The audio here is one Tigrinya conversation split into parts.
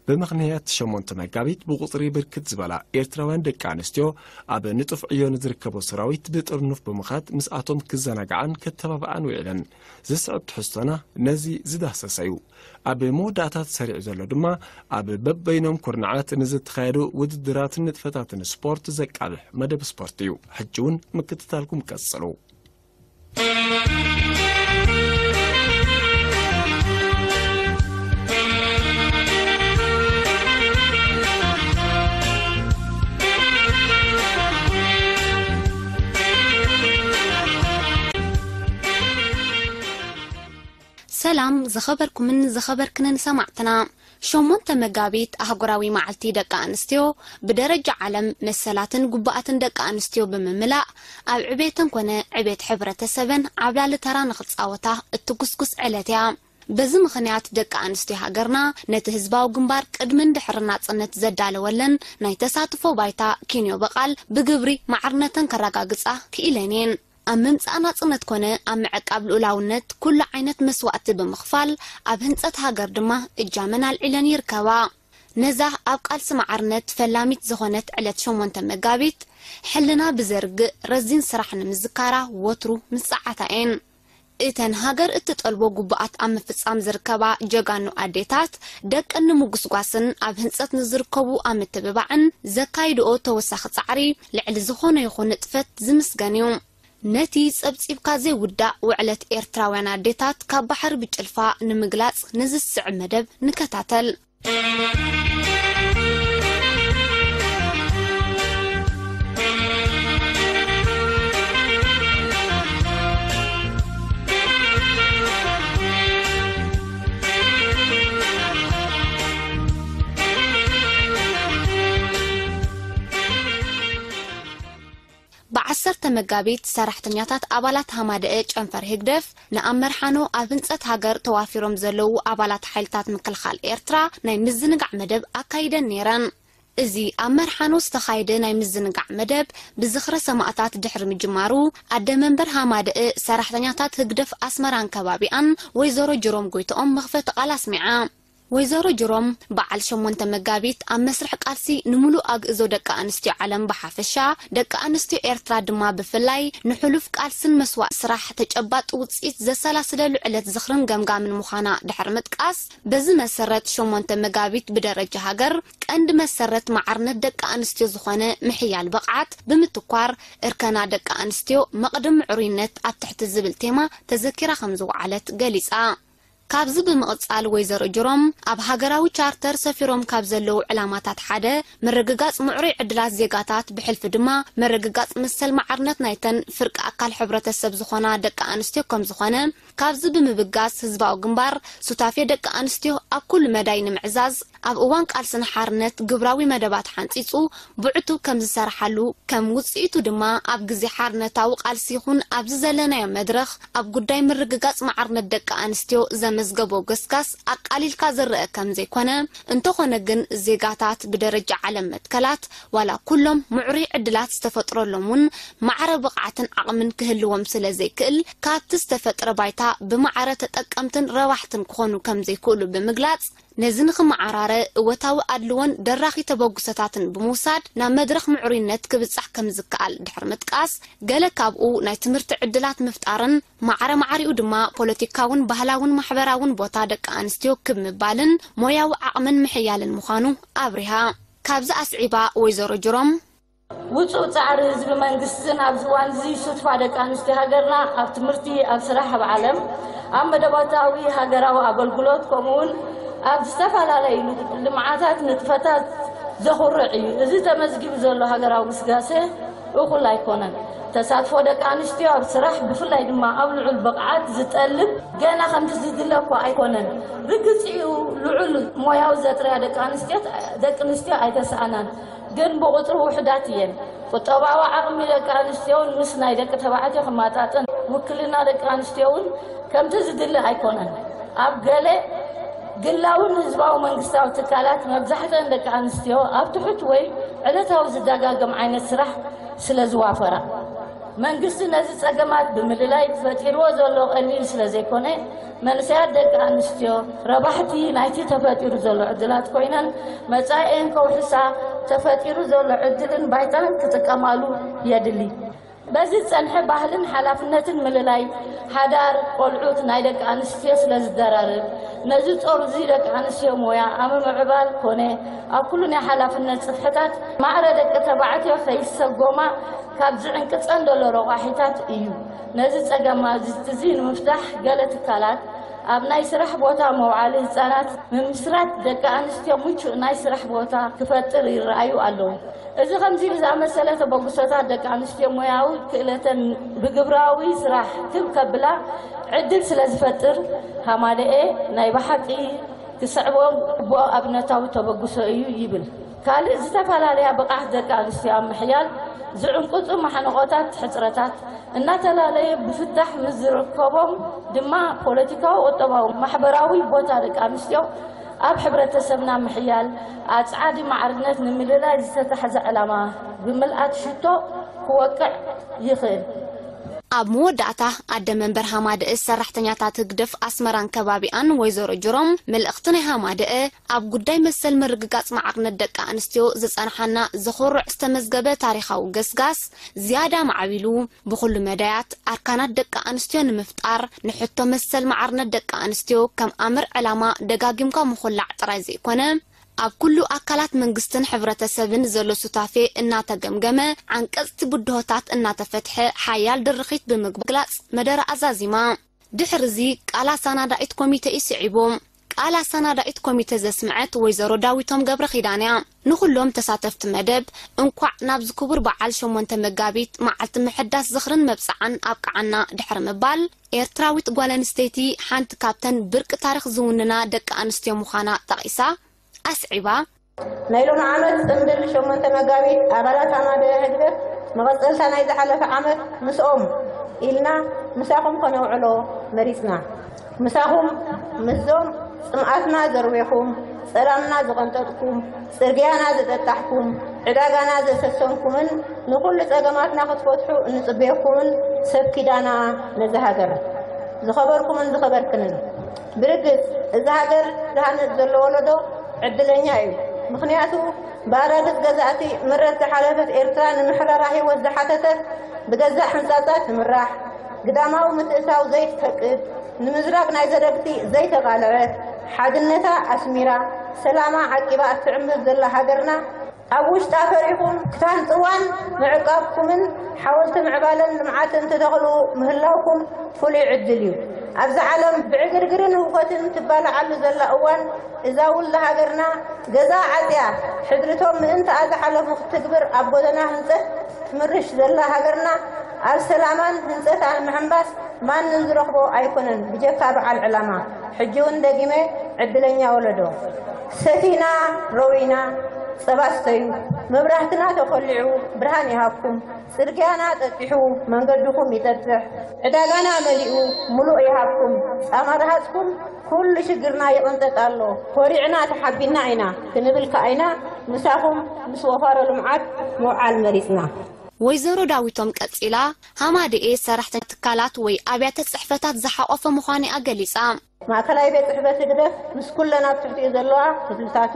ብምኽንያት ሸሞንተ መጋቢት ብቑጽሪ ብርክት ዝበላ ኤርትራውያን ደቂ ኣንስትዮ ኣብ ንጡፍ ዕዮ ንዝርከቦ ሰራዊት ብጥርኑፍ ብምኻድ ምስኣቶም ክዘናግዓን ከተባብዓን ውዒለን። ዝስዕብ ትሕዝቶና ነዚ ዝዳሰሰ እዩ። ኣብ መወዳእታ ተሰሪዑ ዘሎ ድማ ኣብ በበይኖም ኩርናዓት ንዝተኻየዱ ውድድራትን ንጥፈታትን ስፖርት ዘቃልሕ መደብ ስፖርት እዩ። ሕጂ እውን ምክትታልኩም ቀጽሉ። ሰላም ዝኸበርኩምን ዝኸበርክንን ሰማዕትና፣ ሸሞንተ መጋቢት ኣህጉራዊ መዓልቲ ደቂ ኣንስትዮ ብደረጃ ዓለም መሰላትን ጉባኣትን ደቂ ኣንስትዮ ብምምላእ ኣብ ዕቤተን ኮነ ዕቤት ሕብረተሰበን ዓብላሊ ተራ ንኽጻወታ እትጉስጉስ ዕለት እያ። በዚ ምኽንያት ደቂ ኣንስትዮ ሃገርና ነቲ ህዝባዊ ግንባር ቅድምን ድሕሪ ናጽነት ዘዳለወለን ናይ ተሳትፎ ባይታ ኪንዮ በቓል ብግብሪ ማዕርነተን ከረጋግጻ ክኢለን እየን። ኣብ ምምጻእ ናጽነት ኮነ ኣብ ምዕቃብ ልኡላውነት ኩሉ ዓይነት መስዋእቲ ብምኽፋል ኣብ ህንጸት ሃገር ድማ እጃመን ኣልዒለን ይርከባ። ነዛ ኣብ ቃልሲ ማዕርነት ፈላሚት ዝኾነት ዕለት ሸሞንተ መጋቢት ሕልና ብዘርግእ ረዚን ስራሕ ንምዝካራ ወትሩ ምጽዓታ እየን። እተን ሃገር እትጠልቦ ጉቡኣት ኣብ ምፍጻም ዝርከባ ጀጋኑ ኣዴታት ደቀን ንምጉስጓስን ኣብ ህንጸት ንዝርከቡ ኣብ ምትብባዕን ዘካይድኦ ተወሳኺ ጻዕሪ ልዕሊ ዝኾነ ይኹን ንጥፈት ዝምስገን እዩ። ነቲ ጸብጺብካ ዘይውዳእ ውዕለት ኤርትራውያን ኣዴታት ካብ ባሕሪ ብጭልፋ ንምግላጽ ንዝስዕብ መደብ ንከታተል። ብዓሰርተ መጋቢት ሰራሕተኛታት ኣባላት ሃማደኤ ጨንፈር ህግደፍ ንኣመርሓኖ ኣብ ህንጸት ሃገር ተዋፊሮም ዘለዉ ኣባላት ሓይልታት ምክልኻል ኤርትራ ናይ ምዝንጋዕ መደብ ኣካይደን ነይረን። እዚ ኣብ መርሓኖ ዝተኻየደ ናይ ምዝንጋዕ መደብ ብዝኽረ ሰማእታት ድሕሪ ምጅማሩ ኣደ መንበር ሃማደእ ሰራሕተኛታት ህግደፍ ኣስመራን ከባቢኣን ወይዘሮ ጅሮም ጎይትኦም መኽፈቲ ቃል ኣስሚዓ። ወይዘሮ ጅሮም በዓል ሸሞንተ መጋቢት ኣብ መስርሕ ቃልሲ ንምሉእ ኣግእዞ ደቂ ኣንስትዮ ዓለም ብሓፈሻ ደቂ ኣንስትዮ ኤርትራ ድማ ብፍላይ ንሕሉፍ ቃልስን መስዋእ ስራሕ ተጨባጥ ውፅኢት ዘሰላስለሉ ዕለት ዝኽርን ገምጋምን ምዃና ድሕሪ ምጥቃስ በዚ መሰረት ሸሞንተ መጋቢት ብደረጃ ሃገር ቀንዲ መሰረት ማዕርነት ደቂ ኣንስትዮ ዝኾነ ምሕያል ብቕዓት ብምትኳር እርከና ደቂ ኣንስትዮ መቕድም ምዕሩይነት ኣብ ትሕቲ ዝብል ቴማ ተዘኪራ ከም ዝወዓለት ገሊጻ። ካብዚ ብምቕጻል ወይዘሮ ጅሮም ኣብ ሃገራዊ ቻርተር ሰፊሮም ካብ ዘለዉ ዕላማታት ሓደ ምርግጋጽ ምዕሩይ ዕድላት ዜጋታት ብሕልፊ ድማ ምርግጋጽ መሰል ማዕርነት ናይተን ፍርቂ ኣካል ሕብረተሰብ ዝኾና ደቂ ኣንስትዮ ከም ዝኾነ ካብዚ ብምብጋስ ህዝባዊ ግንባር ሱታፌ ደቂ ኣንስትዮ ኣብ ኩሉ መዳይ ንምዕዛዝ ኣብ እዋን ቃልስን ሓርነት ግብራዊ መደባት ሓንጺጹ ብዕቱብ ከም ዝሰርሓሉ ከም ውጽኢቱ ድማ ኣብ ግዜ ሓርነታዊ ቃልሲ ይኹን ኣብዚ ዘለናዮ መድረኽ ኣብ ጉዳይ ምርግጋጽ ማዕርነት ደቂ ኣንስትዮ ዘመዝገቦ ገስጋስ ኣቃሊልካ ዝረአ ከም ዘይኮነ እንተኾነ ግን ዜጋታት ብደረጃ ዓለም መትከላት ዋላ ኩሎም ምዕሩይ ዕድላት ዝተፈጥረሎም እውን ማዕረ ብቕዓትን ዓቕምን ክህልዎም ስለ ዘይክእል ካብቲ ዝተፈጥረ ባይታ ብማዕረ ተጠቀምትን ረባሕትን ክኾኑ ከም ዘይክእሉ ብምግላጽ ነዚ ንኽመዓራረ እወታዊ ኣድልዎን ደራኺ ተበግሶታትን ብምውሳድ ናብ መድረኽ ምዕሩይነት ክብጻሕ ከም ዝከኣል ድሕሪ ምጥቃስ ገለ ካብኡ ናይ ትምህርቲ ዕድላት ምፍጣርን ማዕረ ማዕሪኡ ድማ ፖለቲካውን ባህላውን ማሕበራውን ቦታ ደቂ ኣንስትዮ ክብ ምባልን ሞያዊ ዓቕምን ምሕያልን ምዃኑ ኣብሪሃ። ካብዚ ኣስዒባ ወይዘሮ ጅሮም ውጹእ ጻዕሪ ህዝቢ መንግስትን ኣብዚ እዋን እዚ ሱትፋ ደቂ ኣንስትዮ ሃገርና ኣብ ትምህርቲ ኣብ ስራሕ ኣብ ዓለም ኣብ መደባታዊ ሃገራዊ ኣገልግሎት ከምኡውን ኣብ ዝተፈላለዩ ልምዓታት ንጥፈታት ዘኹርዕ እዩ። እዚ ተመዝጊቡ ዘሎ ሃገራዊ ግስጋሴ እኹል ኣይኮነን። ተሳትፎ ደቂ ኣንስትዮ ኣብ ስራሕ ብፍላይ ድማ ኣብ ልዑል ብቕዓት ዝጠልብ ገና ከምቲ ዝድለ እኳ ኣይኮነን። ርግጽ እዩ ልዑል ሞያዊ ዘጥርያ ደቂ ኣንስትዮ ደቂ ኣንስትዮ ኣይተሰኣናን። ግን ብቑጽሪ ውሑዳት እየን። ቁጠባዊ ዓቕሚ ደቂ ኣንስትዮን ምስ ናይ ደቂ ተባዕትዮ ክመጣጠን ውክልና ደቂ ኣንስትዮውን ከምቲ ዝድለ ኣይኮነን። ኣብ ገለ ግላውን ህዝባዊ መንግስታዊ ትካላት መብዛሕተን ደቂ ኣንስትዮ ኣብ ትሑት ወይ ዕለታዊ ዝደጋገም ዓይነት ስራሕ ስለ ዝዋፈራ መንግስቲ ነዚ ጸገማት ብምልላይ ፈጢርዎ ዘሎ ቀሊል ስለ ዘይኮነ፣ መንእሰያት ደቂ ኣንስትዮ ረባሕቲ ናይቲ ተፈጢሩ ዘሎ ዕድላት ኮይነን መጻኢኤን ከውሕሳ ተፈጢሩ ዘሎ ዕድልን ባይታን ክጥቀማሉ የድሊ። በዚ ዝጸንሐ ባህልን ሓላፍነትን ምልላይ ሓዳር ቆልዑት ናይ ደቂ ኣንስትዮ ስለ ዝደራረብ፣ ነዚ ጾር እዚ ደቂ ኣንስትዮ ሞያ ኣብ ምምዕባል ኮነ ኣብ ኩሉ ናይ ሓላፍነት ጽፍሕታት ማዕረ ደቂ ተባዕትዮ ከይሰጎማ ካብ ዝዕንቅጸን ዘሎ ረቋሒታት እዩ። ነዚ ጸገም እዚ ንምፍታሕ ገለ ትካላት ኣብ ናይ ስራሕ ቦታ መውዓሊ ህጻናት ምምስራት ደቂ ኣንስትዮ ምቹእ ናይ ስራሕ ቦታ ክፈጥር ይረኣዩ ኣለዉ። እዚ ከምዚ ዝኣመሰለ ተበግሶታት ደቂ ኣንስትዮ ሞያዊ ክእለተን ብግብራዊ ስራሕ ክብ ከብላ ዕድል ስለ ዝፈጥር ሃማደኤ ናይ ብሓቂ ክስዕቦ ግቡኦ ኣብነታዊ ተበግሶ እዩ ይብል። ካልእ ዝተፈላለያ ብቕዓት ደቂ ኣንስትዮ ኣብ ምሕያል ዝዕንቅጹ ማሕንቖታት ሕጽረታት እናተላለየ ብፍታሕ ምስ ዝርከቦም ድማ ፖለቲካዊ፣ ቁጠባዊ፣ ማሕበራዊ ቦታ ደቂ ኣንስትዮ ኣብ ሕብረተሰብና ምሕያል ኣጽዓዲ ማዕርነት ንምልላይ ዝተታሕዘ ዕላማ ብምልኣት ሽቶ ክወቅዕ ይኽእል። ኣብ መወዳእታ ኣደ መንበር ሃማደኤ ሰራሕተኛታት ህግደፍ ኣስመራን ከባቢኣን ወይዘሮ ጅሮም መልእኽቲ ናይ ሃማደኤ ኣብ ጉዳይ መሰል ምርግጋጽ ማዕርነት ደቂ ኣንስትዮ ዝጸንሓና ዘኹርዕ ዝተመዝገበ ታሪኻዊ ገስጋስ ዝያዳ ማዕቢሉ ብኹሉ መዳያት ኣርካናት ደቂ ኣንስትዮ ንምፍጣር ንሕቶ መሰል ማዕርነት ደቂ ኣንስትዮ ከም ኣምር ዕላማ ደጋጊምካ ምኹላዕ ጥራይ ዘይኮነ ኣብ ኩሉ ኣካላት መንግስትን ሕብረተሰብን ዘሎ ሱታፌ እናተገምገመ ዓንቀጽቲ ብድሆታት እናተፈትሐ ሓያል ድርኺት ብምግላጽ መደረ ኣዛዚማ። ድሕርዚ ቃል ኣሳናዳኢት ኮሚተ እዩ ስዒቡ። ቃል ኣሳናዳኢት ኮሚተ ዘስምዐት ወይዘሮ ዳዊቶም ገብረ ኪዳን እያ። ንኹሎም ተሳተፍቲ መደብ እንኳዕ ናብዚ ክቡር በዓል ሸሞንተ መጋቢት መዓልቲ ምሕዳስ ዝኽርን መብጽዓን ኣብቅዓና ድሕሪ ምባል ኤርትራዊት ጓል ኣንስተይቲ ሓንቲ ካብተን ብርቂ ታሪኽ ዝውንና ደቂ ኣንስትዮ ምዃና ጠቒሳ ኣስዒባ። ናይ ሎሚ ዓመት ጽምብል ሸሞንተ መጋቢት ኣባላት ኣማደ ህግደፍ መቐጸልታ ናይ ዝሓለፈ ዓመት ምስኦም ኢልና ምሳኹም ከነውዕሎ መሪጽና። ምሳኹም ምስዞም ጽምኣትና ዘርዌኹም፣ ጸላምና ዝቐንጠጥኩም፣ ጽርግያና ዘጠጣሕኩም፣ ዕዳጋና ዘሰሰንኩምን ንኹሉ ጸገማትና ክትፈትሑ እንጽበየኩምን ሰብ ኪዳና ነዛ ሃገር። ዝኸበርኩምን ዝኸበርክንን፣ ብርግጽ እዛ ሃገር ዝሃንጽ ዘሎ ወለዶ ዕድለኛ እዩ። ምኽንያቱ ብኣራግጽ ገዛእቲ ምረት ዝሓለፈት ኤርትራ ንምሕራራ ህይወት ዝሓተተት፣ ብገዛእ ሕንጻጻ ትምራሕ፣ ግዳማዊ ምትእትታው ዘይትፈቅድ፣ ንምዝራግ ናይ ዘደግቲ ዘይተቓልዐት፣ ሓድነታ ኣስሚራ፣ ሰላማ ዓቂባ እትዕምር ዘላ ሃገርና፣ ኣብ ውሽጣ ፈሪኹም ክታንጽዋን ምዕቃብኩምን ሓወልቲ ምዕባለን ልምዓትን ትተኽሉ ምህላውኩም ፍሉይ ዕድል እዩ። ኣብዛ ዓለም ብዕግርግርን ህውከትን ትባላዓሉ ዘላ እዋን፣ እዛ ውልዶ ሃገርና ገዛ ዓጽያ ሕድርቶም ምእንትኣ ዝሓለፉ ክትትግብር ኣብ ጎደና ህንጸት ትምርሽ ዘላ ሃገርና ኣብ ሰላማን ህንጸታን ምሕንባስ ማንም ዝረኽቦ ኣይኮነን ብጀካ በዓል ዕላማ። ሕጂ እውን ደጊመ ዕድለኛ ወለዶ ሰቲና ረዊና ጸባ ስተዩ መብራህትና ተኾሊዑ ብርሃን ይሃብኩም። ጽርግያና ጠጢሑ መንገድኹም ይጠጥሕ። ዕዳጋና መሊኡ ምሉእ ይሃብኩም። ጻማ ረሃጽኩም ኩሉ ሽግርና ይቕንጠጥ ኣሎ። ኮሪዕና ተሓቢና ኢና ክንብል ከኣ ኢና ምሳኹም ምስ ወፋሮ ልምዓት ምውዓል መሪጽና። ወይዘሮ ዳዊቶም ቀጺላ ሃማደኤ ሰራሕተኛ ትካላት ወይ ኣብያተ ጽሕፈታት ዝሓቖፈ ምዃኑ እያ ገሊጻ። ማእከላይ ቤት ጽሕፈት ህግደፍ ምስ ኩለን ኣብ ትሕቲኡ ዘለዋ ክፍልታቱ፣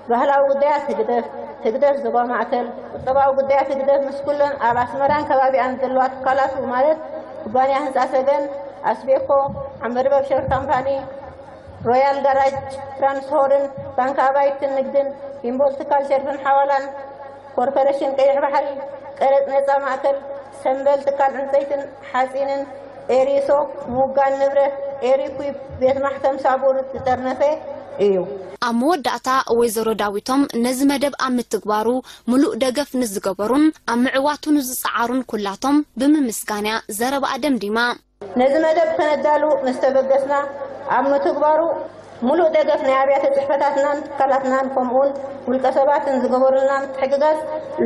ባህላዊ ጉዳያት ህግደፍ፣ ህግደፍ ዞባ ማእከል፣ ቁጠባዊ ጉዳያት ህግደፍ ምስ ኩለን ኣብ ኣስመራን ከባቢኣን ዘለዋ ትካላቱ ማለት ኩባንያ ህንጻ ሰገን፣ ኣስቤኮ፣ ዓምበርበብ ሸርፍ ካምፓኒ፣ ሮያል ጋራጅ፣ ትራንስሆርን፣ ባንክ ኣባይትን ንግድን፣ ሂምቦል ትካል ሸርፍን ሓዋላን፣ ኮርፖረሽን ቀይሕ ባሕሪ፣ ቀረጽ ነጻ ማእከል፣ ሰምበል ትካል ዕንጸይትን ሓጺንን፣ ኤሪሶ፣ ምውጋን ንብረት፣ ኤሪኩፕ፣ ቤት ማሕተም ሳቡር ዝጠርነፈ እዩ። ኣብ መወዳእታ ወይዘሮ ዳዊቶም ነዚ መደብ ኣብ ምትግባሩ ምሉእ ደገፍ ንዝገበሩን ኣብ ምዕዋቱ ንዝጸዓሩን ኩላቶም ብምምስጋንያ ዘረባኣ ደምዲማ። ነዚ መደብ ከነዳሉ ምስ ተበገስና፣ ኣብ ምትግባሩ ምሉእ ደገፍ ናይ ኣብያተ ጽሕፈታትናን ትካላትናን ከምኡውን ውልቀ ሰባትን ዝገበሩልና ምትሕግጋዝ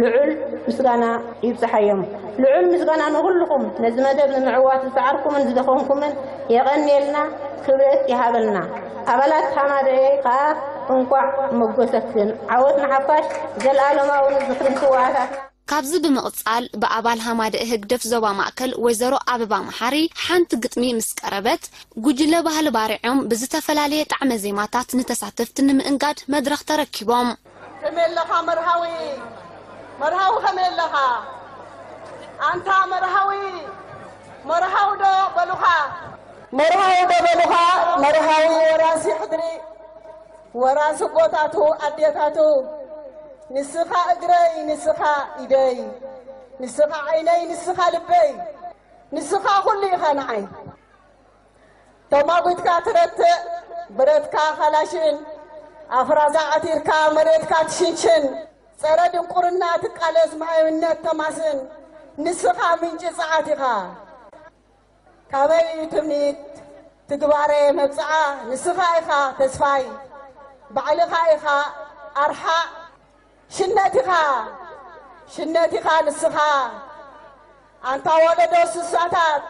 ልዑል ምስጋና ይብጽሓዮም። ልዑል ምስጋና ንኹልኹም ነዚ መደብ ንምዕዋት ዝጸዓርኩምን ዝደኸምኩምን የቐንየልና፣ ክብረት ይሃበልና። ኣባላት ሃማደኤ ከኣ እንቋዕ መጎሰክን። ዓወት ንሓፋሽ፣ ዘልኣለማዊ ዝኽሪ ንስውኣታትና። ካብዚ ብምቕጻል ብኣባል ሃማደእ ህግደፍ ዞባ ማእከል ወይዘሮ ኣበባ መሓሪ ሓንቲ ግጥሚ ምስ ቀረበት፣ ጉጅለ ባህሊ ባርዖም ብዝተፈላለየ ጣዕመ ዜማታት ንተሳተፍቲ ንምእንጋድ መድረኽ ተረኪቦም። ከመይ ኣለኻ መርሃዊ? መርሃዊ ከመይ ኣለኻ? ኣንታ መርሃዊ፣ መርሃዊ ዶ በሉኻ? መርሃዊ ዶ በሉኻ? መርሃዊ ወራሲ ሕድሪ፣ ወራሲ ኣቦታቱ ኣዴታቱ፣ ንስኻ እግረይ፣ ንስኻ ኢደይ፣ ንስኻ ዓይነይ፣ ንስኻ ልበይ፣ ንስኻ ኩሉ ኢኻ ንዓይ። ተማጒትካ ትረትዕ ብረትካ ካላሽን፣ ኣፍራዛ ዓቲርካ መሬትካ ትሽንሽን፣ ጸረ ድንቁርና ትቃለስ መሃይምነት ተማስን፣ ንስኻ ምንጪ ጸዓት ኢኻ። ካበይ እዩ ትምኒት ትግባረ መብጽዓ? ንስኻ ኢኻ ተስፋይ፣ ባዕልኻ ኢኻ ኣርሓ። ሽነት ኢኻ፣ ሽነት ኢኻ ንስኻ። ኣንታ ወለዶ ስሳታት፣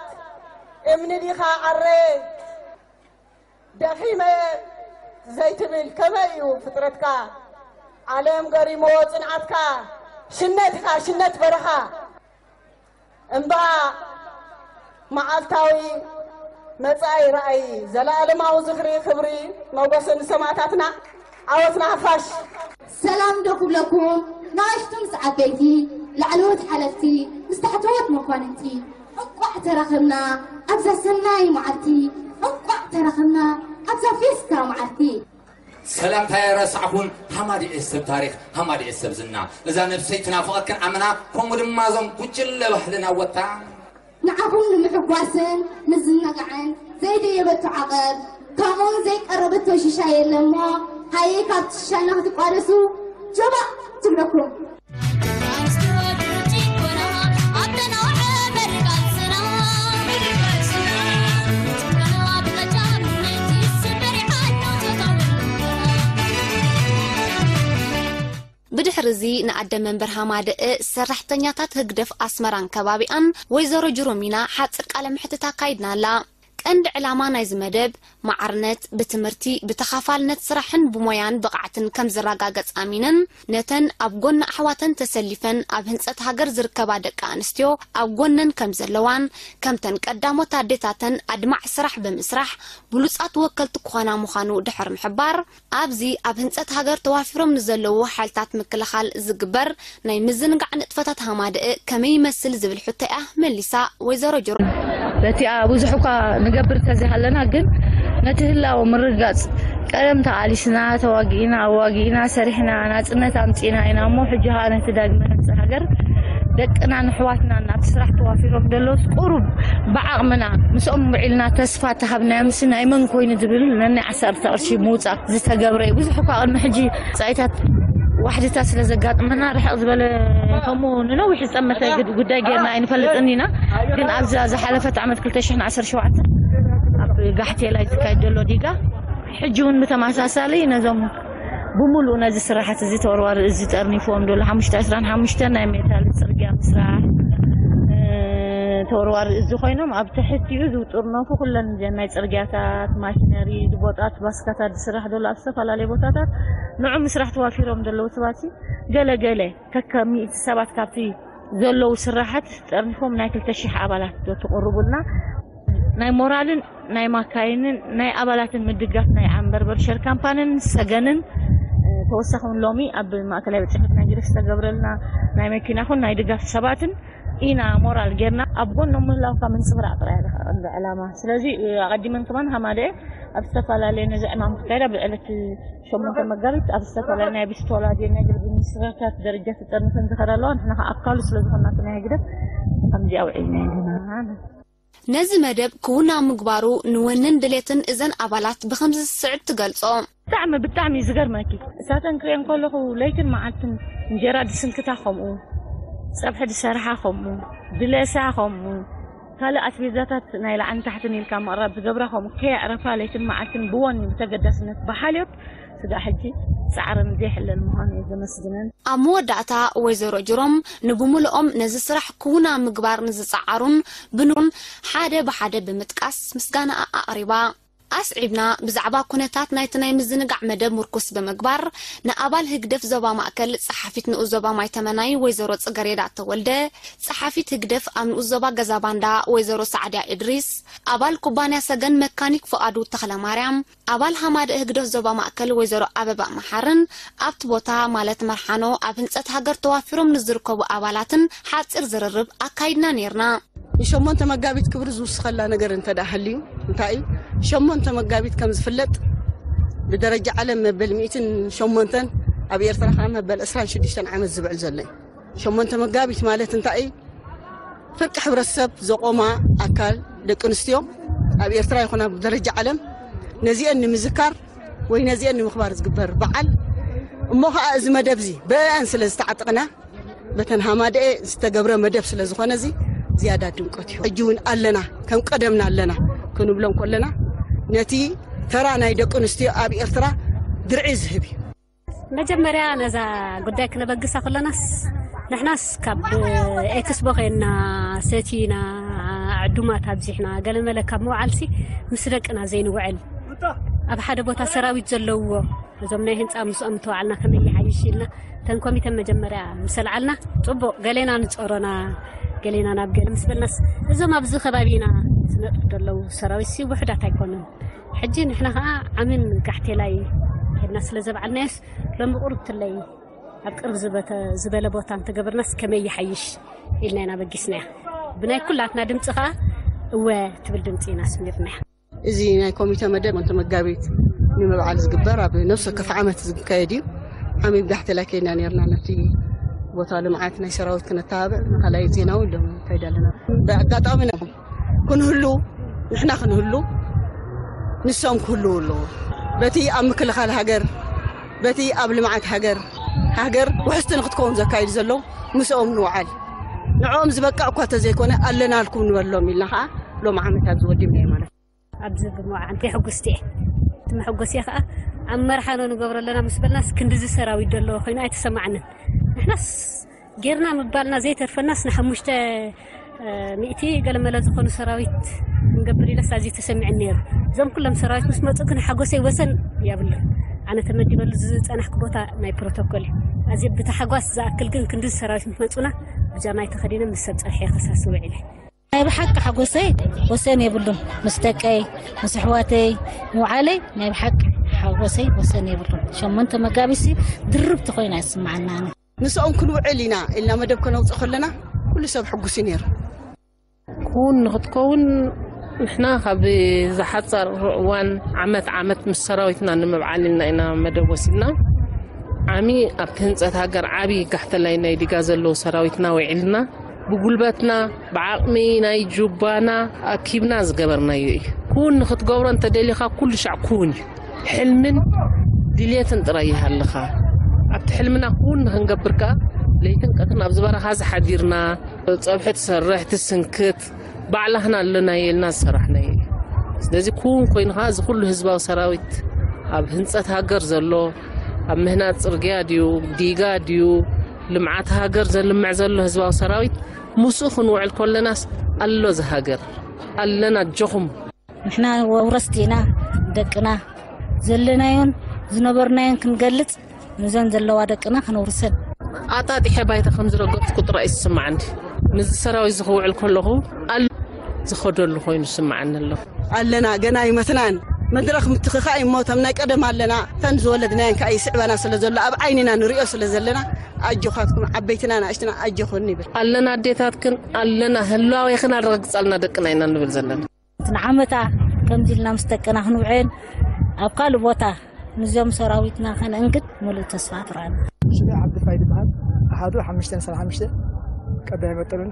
እምኒ ዲኻ ዓረ? ደኺመ ዘይትብል ከመይ እዩ ፍጥረትካ? ዓለም ገሪሞ ጽንዓትካ። ሽነት ኢኻ፣ ሽነት በረኻ። እምባ መዓልታዊ መጻኢ ራእይ። ዘላለማዊ ዝኽሪ፣ ክብሪ፣ ሞገስ ንሰማእታትና። ዓወት ንሓፋሽ። ሰላም ዶ ክብለኩም፣ ንኣሽቱ ምስ ዓበይቲ፣ ላዕለዎት ሓለፍቲ ምስ ታሕተዎት መኳንንቲ፣ እንቋዕ ተራኸብና ኣብዛ ሰናይ መዓልቲ፣ እንቋዕ ተራኸብና ኣብዛ ፌስታ መዓልቲ። ሰላምታ የረሳዕኹን፣ ሃማድኤ ሰብ ታሪኽ፣ ሃማድኤ ሰብ ዝና። እዛ ነብሰይ ትናፍቐክን ኣመና፣ ከምኡ ድማ እዞም ጉጅለ ባህልና ወታ። ንዓኹም ንምሕጓስን ምዝንጋዕን ዘይደየበቶ ዓቐብ፣ ከምኡውን ዘይቀረበቶ ሽሻ የለሞ፣ ሃየ ካብቲ ሽሻና ክትቋደሱ ጀባእ ትብለኩም። ብድሕሪ እዚ ንኣደ መንበር ሃማደእ ሰራሕተኛታት ህግደፍ ኣስመራን ከባቢኣን ወይዘሮ ጅሮሚና ሓፂር ቃለ ምሕትት ኣካይድናላ። ቀንዲ ዕላማ ናይዚ መደብ ማዕርነት ብትምህርቲ፣ ብተኻፋልነት ስራሕን ብሞያን ብቕዓትን ከም ዝረጋገጽ ኣሚነን፣ ነተን ኣብ ጎኒ ኣሕዋተን ተሰሊፈን ኣብ ህንጸት ሃገር ዝርከባ ደቂ ኣንስትዮ ኣብ ጎነን ከም ዘለዋን፣ ከምተን ቀዳሞት ኣዴታተን ኣድማዕ ስራሕ ብምስራሕ ብሉጻት ወከልቲ ክኾና ምዃኑ ድሕሪ ምሕባር፣ ኣብዚ ኣብ ህንጸት ሃገር ተዋፊሮም ንዘለዉ ሓይልታት ምክልኻል ዝግበር ናይ ምዝንጋዕ ንጥፈታት ሃማደእ ከመይ ይመስል ዝብል ሕቶ'ያ መሊሳ ወይዘሮ ጅሮ። በቲኣ ብዙሕ እኳ ንገብር እንተዘይሃለና፣ ግን ነቲ ህላወ ምርግጋጽ፣ ቀደም ተቓሊስና፣ ተዋጊእና፣ ኣዋጊእና፣ ሰሪሕና፣ ናጽነት ኣምጺእና ኢና እሞ፣ ሕጂ ኸኣ ነቲ ዳግመ ህንጻ ሃገር ደቅናን ኣሕዋትናን ኣብቲ ስራሕ ተዋፊሮም ዘለዉስ ቁሩብ ብዓቕምና ምስኦም ውዒልና ተስፋ ተሃብናዮምሲ ናይ መን ኮይኑ ዝብል ነናይ ዓሰርተ ቅርሺ ምውጻእ ዝተገብረ እዩ። ብዙሕ እኳ ቅድሚ ሕጂ ወጻኢታት ዋሕድታት ስለ ዘጋጥመና ርሕቕ ዝበለ ከምኡ ንነዊሕ ዝጠመተ ግድ-፣ ጉዳይ ጌርና ኣይንፈልጥን ኢና። ግን ኣብዛ ዝሓለፈት ዓመት ክልተ ሽሕን ዓሰርተ ሸውዓተን ኣብ ጋሕቴላይ ዝካየድ ዘሎ ዲጋ ሕጂ እውን ብተመሳሳሊ ነዞም ብምሉእ ነዚ ስራሓት እዚ ተወርዋሪ እዚ ጠርኒፍዎም ዘሎ ሓሙሽተ ዕስራን ሓሙሽተን ናይ ሜታል ጽርግያ ምስራሕ፣ እ፣ ተወርዋሪ እዚ ኮይኖም ኣብ ትሕቲኡ ዝውጥርነፉ ኩለን እዘን ናይ ጽርግያታት፣ ማሽነሪ፣ ቦጣት፣ ባስካታት ዝስራሕ ዘሎ ኣብ ዝተፈላለዩ ቦታታት ንዑ ምስራሕ ተዋፊሮም ዘለዉ ሰባት ገለ ገለ ከከም ሚእቲ ሰባት ካብቲ ዘለዉ ስራሓት ጠርኒፎም ናይ ክልተ ሽሕ ኣባላት ዶ ትቕርቡልና? ናይ ሞራልን ናይ ማካይንን ናይ ኣባላትን ምድጋፍ ናይ ዓምበርበር ሸር ካምፓንን ሰገንን፣ እ፣ ተወሳኺ እውን ሎሚ ኣብ ማእከላይ ቤት ጽሕፈት ናይ ግደፍ ዝተገብረልና ናይ መኪና ኹን ናይ ድጋፍ ሰባትን ኢና ሞራል ጌርና ኣብ ጎኖም ምህላውካ ምንጽብራቕ ጥራይ ኢኻ ቀንዲ ዕላማ። ስለዚ፣ እ፣ ኣቐዲመን ከማን ሃማደኤ ኣብ ዝተፈላለየ ነዚ ዕማም ክካየዳ ብዕለት ሸሞንተ መጋቢት ኣብ ዝተፈላለየ ናይ ቢስቶላ ድየ ናይ ግርግር ሚኒስትሪታት ደረጃ ተጠርኒፈን ዝኸዳ ኣለዋ። ንሕና ኸዓ ኣካሉ ስለ ዝኾንና እቲ ናይ ህግደፍ ከምዚኣ ውዒልና ኢና። ነዚ መደብ ክውናው ምግባሩ ንወንን ድሌትን እዘን ኣባላት ብኸምዚ ዝስዕብ ትገልጾ። ብጣዕሚ፣ ብጣዕሚ እዩ ዝገርመኪ። እሳተን ክሪኤን ከለኹ ለይትን መዓልትን እንጀራ ድስንክታ ከምኡ፣ ጸብሒ ድሰርሓ ከምኡ፣ ድለሳ ከምኡ፣ ካልእ ኣስቤዛታት ናይ ላዕልን ታሕትን ኢልካ ምቕራብ ዝገብራ ከምኡ፣ ከየዕረፋ ለይትን መዓልትን ብወኒ ብተገዳስነት ብሓልዮት ስጋዕ ሕጂ ጻዕረን ዘይሕለል ምዃኑ እየ ዘመስግነን። ኣብ መወዳእታ ወይዘሮ ጅሮም ንብምልኦም ነዚ ስራሕ ክውና ምግባር ንዝጸዓሩን ብኑን ሓደ ብሓደ ብምጥቃስ ምስጋናኣ ኣቕሪባ። ኣስዒብና ብዛዕባ ኩነታት ናይቲ ናይ ምዝንጋዕ መደብ ምርኩስ ብምግባር፣ ንኣባል ህግደፍ ዞባ ማእከል ጸሓፊት ንኡስ ዞባ ማይተመናይ ወይዘሮ ጽገሬዳ ተወልደ፣ ጸሓፊት ህግደፍ ኣብ ንኡስ ዞባ ገዛ ባንዳ ወይዘሮ ሳዕድያ እድሪስ፣ ኣባል ኩባንያ ሰገን መካኒክ ፍቓዱ ተኽለማርያም፣ ኣባል ሃማደኤ ህግደፍ ዞባ ማእከል ወይዘሮ ኣበባ መሓርን ኣብቲ ቦታ ማለት መርሓኖ ኣብ ህንጸት ሃገር ተዋፊሮም ንዝርከቡ ኣባላትን ሓጺር ዝርርብ ኣካይድና ነይርና። ንሸሞንተ መጋቢት ክብሪ ዝውስኸላ ነገር እንተ ደኣ ሃልዩ እንታይ እዩ? ሸሞንተ መጋቢት ከም ዝፍለጥ ብደረጃ ዓለም መበል ሚእትን ሸሞንተን ኣብ ኤርትራ ከኣ መበል ዕስራን ሽዱሽተን ዓመት ዝብዕል ዘሎ እዩ። ሸሞንተ መጋቢት ማለት እንታይ እዩ? ፍርቂ ሕብረተሰብ ዘቆማ ኣካል ደቂ ኣንስትዮ ኣብ ኤርትራ ይኹን ኣብ ደረጃ ዓለም ነዚአን ንምዝካር ወይ ነዚአን ንምኽባር ዝግበር በዓል እሞ ኸኣ እዚ መደብ እዚ ብአን ስለ ዝተዓጠቕና በተን ሃማደኤ ዝተገብረ መደብ ስለ ዝኾነ እዚ ዝያዳ ድምቀት እዩ። ሕጂ እውን ኣለና፣ ከም ቀደምና ኣለና ክንብሎም ከለና ነቲ ተራ ናይ ደቂ ኣንስትዮ ኣብ ኤርትራ ድርዒ ዝህብ እዩ። መጀመርያ ነዛ ጉዳይ ክነበግሳ ከለናስ ንሕናስ ካብ ኤክስቦ ኸይና ሰቲና ዕዱማት ኣብዚሕና ገለመለ ካብ ምውዓልሲ ምስ ደቅና ዘይንውዕል ኣብ ሓደ ቦታ ሰራዊት ዘለውዎ እዞም ናይ ህንፃ ምስኦም ተዋዕልና ከመይ ይሓይሽ ኢልና እተን ኮሚተ መጀመርያ ምስ ኣልዓልና ፅቡቕ ገሌና ንፀሮና ገሌና ናብ ገለ ምስ በልናስ እዞም ኣብዚ ከባቢና ዝነጥፉ ዘለዉ ሰራዊት ሲ ውሕዳት ኣይኮኑን። ሕጂ ንሕና ከዓ ዓምን ጋሕቴላይ ሄድና ስለ ዘብዓልናዮስ ሎሚ ቁሩብ ትለይ ኣብ ቅርብ ዝበተ ዝበለ ቦታ እንተገበርናስ ከመይ ይሓይሽ ኢልና ኢና በጊስናያ። ብናይ ኩላትና ድምፂ ከዓ እወ ትብል ድምፂ ኢና ስሚርናያ። እዚ ናይ ኮሚተ መደብ ወንቲ መጋቢት ንምብዓል ዝግበር ኣብ ነፍሲ ወከፍ ዓመት ዝካየድ እዩ። ዓሚ ብጋሕቴላይ ከይድና ነርና ነቲ ቦታ ልምዓት ናይ ሰራዊት ክነተባብዕ ንካልኣይ ዜና እውን ሎም ከይድ ኣለና። ብኣጋጣሚ ና ክንህሉ ንሕና ክንህሉ ንሶም ክህልዉ ኣለዎ። በቲ ኣብ ምክልኻል ሃገር በቲ ኣብ ልምዓት ሃገር ሃገር ውሕስቲ ንክትከውን ዘካይዱ ዘለዉ ምስኦም ንውዓል። ንዕኦም ዝበቅዕ እኳ ተዘይኮነ ኣለናልኩም ንበሎም ኢልና ከዓ ሎም ዓመታት ዝወዲምና ማለት። ኣብዚ ብምውዓንቲ ሕጉስቲ እየ። እቲ መሐጎሲ ከዓ ኣብ መርሓኖ ንገብሮ ኣለና ምስ በልናስ ክንድዚ ሰራዊት ዘለዎ ኮይኑ ኣይተሰማዕንን። ንሕናስ ጌርና ምባልና ዘይተርፈናስ ንሓሙሽተ ሚእቲ ገለመለ ዝኾኑ ሰራዊት ንገብር ኢለስ ኣዝዩ ተሰሚዕን ነይሩ። እዞም ኩሎም ሰራዊት ምስ መፁ ግን ሓጎሰይ ወሰን የብሉን። ኣነ ተመዲበሉ ዝፀናሕኩ ቦታ ናይ ፕሮቶኮል እዩ። ኣዝየ ብታሓጓስ ዝኣክል ግን ክንዲ ሰራዊት ምስ መፁና ብጃማይ ተኸዲነ ምስ ሰብ ፀርሐ ከሳሲ ውዒለ። ናይ ብሓቂ ሓጎሰይ ወሰን የብሉን። ምስ ደቀይ ምስ ኣሕዋተይ ምውዓለይ ናይ ብሓቂ ሓጎሰይ ወሰን የብሉን። ሸሞንተ መጋቢት ሲ ድርብቲ ኮይና ይስምዓና። ኣነ ምስኦም ክንውዕል ኢና ኢልና መደብ ከነውፅእ ከለና ኩሉ ሰብ ሕጉስ እዩ ነይሩ። ክውን ንክትከውን ንሕና ካብ ዝሓፃር እዋን ዓመት ዓመት ምስ ሰራዊትና ንምብዓል ኢልና ኢና መደብ ወሲድና። ዓሚ ኣብቲ ህንፀት ሃገር ዓብዪ ጋሕተላይ ናይ ዲጋ ዘለዉ ሰራዊትና ውዒልና ብጉልበትና ብዓቕሚ ናይ ጁባና ኣኪብና ዝገበርናዮ እዩ። ክውን ንክትገብሮ እንተደሊኻ ኩሉ ሻዕ ክውን እዩ። ሕልምን ድሌትን ጥራይ ይሃልኻ። ኣብቲ ሕልምና ክውን ንክንገብር ከኣ ለይትን ቀትርን ኣብዚ በረኻ ዝሓዲርና ፀብሒ ትሰርሕ ትስንክት ባዕላህና ኣለናዮ ኢልና ዝሰራሕናዮ እዩ። ስለዚ ክውን ኮይኑ ከኣ እዚ ኩሉ ህዝባዊ ሰራዊት ኣብ ህንፀት ሃገር ዘሎ ኣብ ምህናፅ ፅርግያ ድዩ ዲጋ ድዩ ልምዓት ሃገር ዘልምዕ ዘሎ ህዝባዊ ሰራዊት ምስኡ ክንውዕል ከለናስ ኣሎ ዝሃገር ኣለና ኣጆኹም። ንሕና ወረስቲ ኢና። ደቅና ዘለናዮን ዝነበርናዮን ክንገልፅ ንዘን ዘለዋ ደቅና ከነውርሰን። ኣጣጢሐ ባይታ ከም ዝረገፅኩ ጥራይ እዩ ዝስማዓኒ። ምስዚ ሰራዊት እዚ ክውዕል ከለኹ ኣሎ ዝኸደሉ ኮይኑ ይስማዓኒ ኣሎ። ኣለና ገና ኣይመትናን። መድረኽ ምትኽኻእ እዩ እሞ እቶም ናይ ቀደም ኣለና እተን ዝወለድናየን ከዓ ይስዕበና ስለ ዘሎ ኣብ ዓይንና ንሪኦ ስለ ዘለና ኣጆኻትኩም ዓበይትና ንኣሽትና ኣጆኹን ይብል። ኣለና ኣዴታትክን ኣለና ህላዌኽን ኣረጋግፃልና ደቅና ኢና ንብል ዘለና። ንዓመታ ከምዚ ኢልና ምስ ደቅና ክንውዕል ኣብ ካልእ ቦታ ምስዞም ሰራዊትና ከነእንግድ ምሉእ ተስፋ ትረኣና። ሽመይ ዓብዲ ፋይድ ይበሃል። ኣሓዱ ሓሙሽተ ሰብዓ ሓሙሽተ ቀዳይ መጠኑን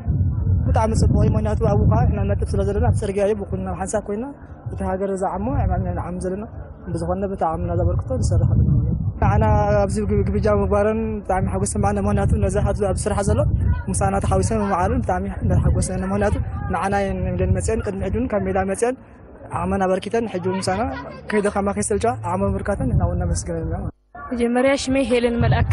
ብጣዕሚ ጽቡቕ እዩ። ምኽንያቱ ኣብኡ ኸዓ ኢና ነጥብ ስለ ዘለና ኣብ ጽርግያ እዩ ብኩልና ሓንሳብ ኮይና እቲ ሃገር ዝዓሞ ኣዕማምና ንዓም ዘለና ብዝኾነ ብጣዕሚ እናዘበርክቶ ንሰርሕ ኣለና ማለት እዩ። ንዓና ኣብዚ ግብ- ግብጃ ምግባረን ብጣዕሚ ሓጎስ ይስምዓና። ምኽንያቱ ነዚ ኣብዚ ኣብዚ ስራሕ ዘሎ ምሳና ተሓዊሰን ምምዓልን ብጣዕሚ እንዳተሓጎስና ኢና። ምኽንያቱ ንዓና እየን ኢለን መፅአን ቅድሚ ሕጂ እውን ካብ ሜዳ መፅአን ዓቕመን ኣበርኪተን ሕጂ እውን ምሳና ከይደኸማ ከይሰልቸዋ ዓቕመን ኣበርካተን ንሕና እውን ነመስግነን ኢና። መጀመርያ ሽመይ ሄለን መልኣከ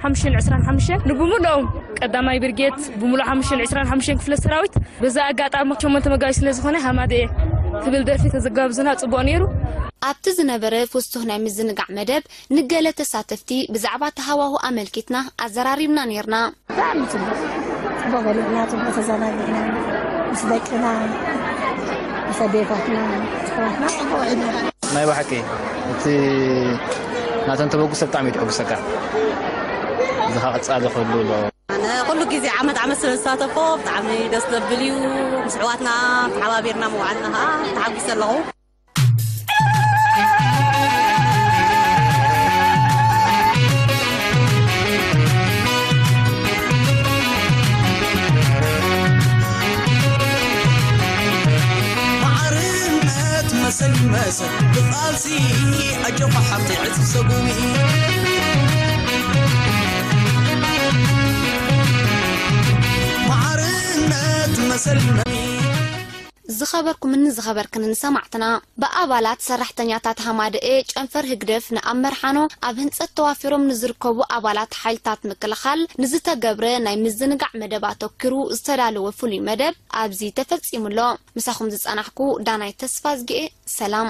ሓሙሽተን ዕስራን ሓሙሽተን ንብምልኦም ቀዳማይ ብርጌድ ብምሉእ ሓሙሽተን ዕስራን ሓሙሽተን ክፍለ ሰራዊት በዛ ኣጋጣሚ ሸሞንተ መጋቢት ስለ ዝኾነ ሃማደኤ ትብል ደርፊ ተዝጋብዙና ጽቡቕ ነይሩ። ኣብቲ ዝነበረ ፍስቱህ ናይ ምዝንጋዕ መደብ፣ ንገለ ተሳተፍቲ ብዛዕባ እቲ ሃዋሁ ኣመልኪትና ኣዘራሪብና ነይርና። ብጣዕሚ ጽቡቕ፣ ጽቡቕ በሊዕና፣ ጽቡቕ ተዘናጊዕና፣ ምስ ደቅና፣ ምስ ኣዴታትና፣ ኣሕዋትና ጽቡቕ ውዒልና። ናይ ብሓቂ እቲ ናተን ተበግሶ ብጣዕሚ እዩ ተሐጉሰካ። እዚ ኸዓ ቀጻሊ ክህሉ ኣለዎ። ኣነ ኩሉ ግዜ ዓመት ዓመት ስለ ዝሳተፎ ብጣዕሚ ደስ ዘብል እዩ። ምስ ኣሕዋትና ተሓባቢርና ምውዓልና ኸዓ ተሓጒሰ ኣለኹ። ማዕርነት መሰል ይመሰል ብቓልሲ ኣጆኻ ሓብተይ ዕጽፍ ሰጉሚ። ማዕርነት መሰል ይመ- ዝኸበርኩምን ዝኸበርክንን ሰማዕትና፣ ብኣባላት ሰራሕተኛታት ሃማደኤ ጨንፈር ህግደፍ ንኣብ መርሓኖ ኣብ ህንጸት ተዋፊሮም ንዝርከቡ ኣባላት ሓይልታት ምክልኻል ንዝተገብረ ናይ ምዝንጋዕ መደብ ኣተኪሩ ዝተዳለወ ፍሉይ መደብ ኣብዚ ተፈጺሙ ኣሎ። ምሳኹም ዝጸናሕኩ ዳናይ ተስፋዝጊኤ፣ ሰላም።